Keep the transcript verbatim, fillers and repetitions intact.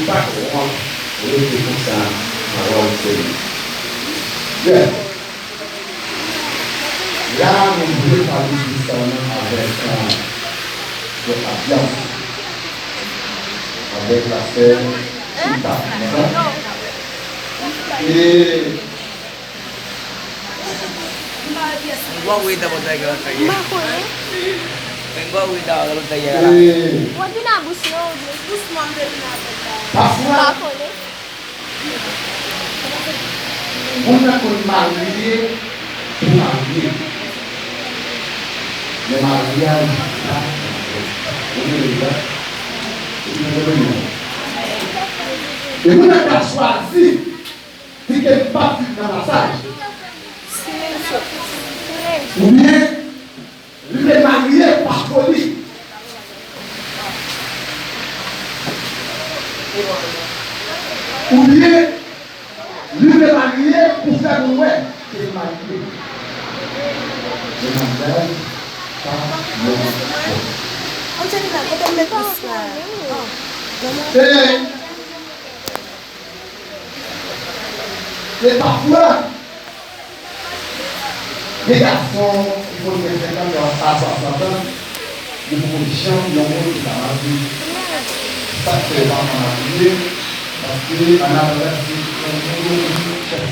Pa gen wont, rete konsa, pawòl Senyè. Yes. La, nou vle pale espesyalman avèk, euh, avèk la sè Chita. E Mwen wè w ret nan pòt la gen lontan yè. M pa konnen. Mwen wè w ret nan pòt la gen lontan yè. Ou ap vin a bous mwen oubyen? Dousman, m te vin avèk la. Pafwa, m pa konnen. Moun nan konn marye pou marye. Men maryaj pa marye. Ou konprann sa? Ou konprann sa? E moun nan ka chwazi di ke l p ap viv nan pasaj. Oubyen li vle marye pa foli. Oubyen li vle marye pou fè moun wè ke l marye. Men maryaj pa yon... Angelina, kote m met plis la? E, e pafwa, gen gason ki konn gen senkant an a swasant an, li poko janm yon moun ki ta marye. Sa k fè yo pa ka marye? Paske ann atandan se yon moun yo konn chèche.